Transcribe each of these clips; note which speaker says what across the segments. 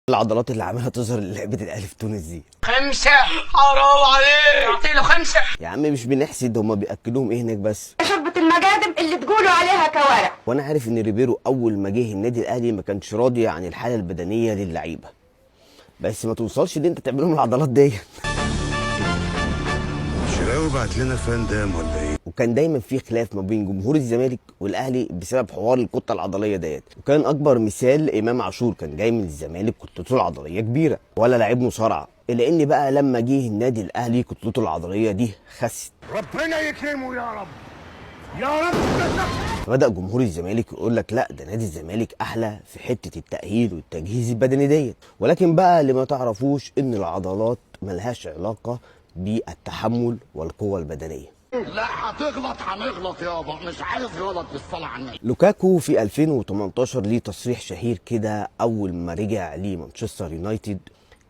Speaker 1: العضلات اللي عماله تظهر للعيبة الاهلي في تونس دي؟
Speaker 2: خمسة، حرام عليك، اعطي له 5.
Speaker 1: يا عم مش بنحسد، هما بياكلوهم ايه هناك بس.
Speaker 3: شوربة المجادم اللي تقولوا عليها كوارع.
Speaker 1: وانا عارف ان ريبيرو اول ما جه النادي الاهلي ما كانش راضي عن الحالة البدنية للعيبة، بس ما توصلش ان انت تعملهم العضلات دي.
Speaker 4: شراوي بعت لنا فان دام ولا ايه؟
Speaker 1: وكان دايما في خلاف ما بين جمهور الزمالك والاهلي بسبب حوار الكتلة العضلية ديت. وكان اكبر مثال امام عاشور، كان جاي من الزمالك كتلته العضلية كبيرة ولا لعيب مصارعه، الا ان بقى لما جه النادي الاهلي كتلته العضلية دي خست.
Speaker 4: ربنا يكرمه يا رب يا رب.
Speaker 1: فبدا جمهور الزمالك يقول لك لا، ده نادي الزمالك احلى في حتة التاهيل والتجهيز البدني ديت. ولكن بقى اللي ما تعرفوش ان العضلات ملهاش علاقة بالتحمل والقوه البدنية.
Speaker 5: لا هتغلط هنغلط يابا، مش عايز غلط بالصلاة على النبي.
Speaker 1: لوكاكو في 2018 ليه تصريح شهير كده اول ما رجع لمانشستر يونايتد،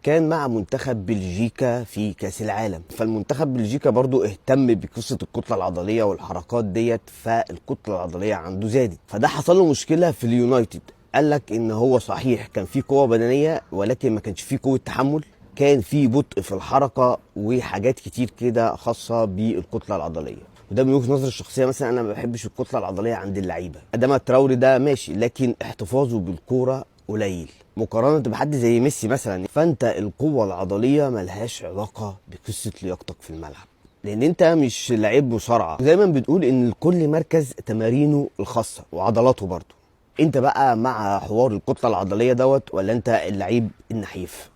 Speaker 1: كان مع منتخب بلجيكا في كاس العالم. فالمنتخب بلجيكا برضو اهتم بقصة الكتلة العضلية والحركات ديت، فالكتلة العضلية عنده زادت، فده حصل له مشكلة في اليونايتد. قال لك ان هو صحيح كان في قوة بدنية ولكن ما كانش فيه قوة تحمل، كان في بطء في الحركة وحاجات كتير كده خاصة بالكتلة العضلية. وده من وجهه نظري الشخصية، مثلا انا ما بحبش الكتلة العضلية عند اللعيبة. اداما تراوري ده ماشي، لكن احتفاظه بالكورة قليل مقارنة بحد زي ميسي مثلا. فانت القوة العضلية ملهاش علاقة بقصة لياقتك في الملعب، لان انت مش لعيب مصارعه. دايما بتقول ان لكل مركز تمارينه الخاصة وعضلاته برضه. انت بقى مع حوار الكتلة العضلية دوت ولا انت اللعيب النحيف؟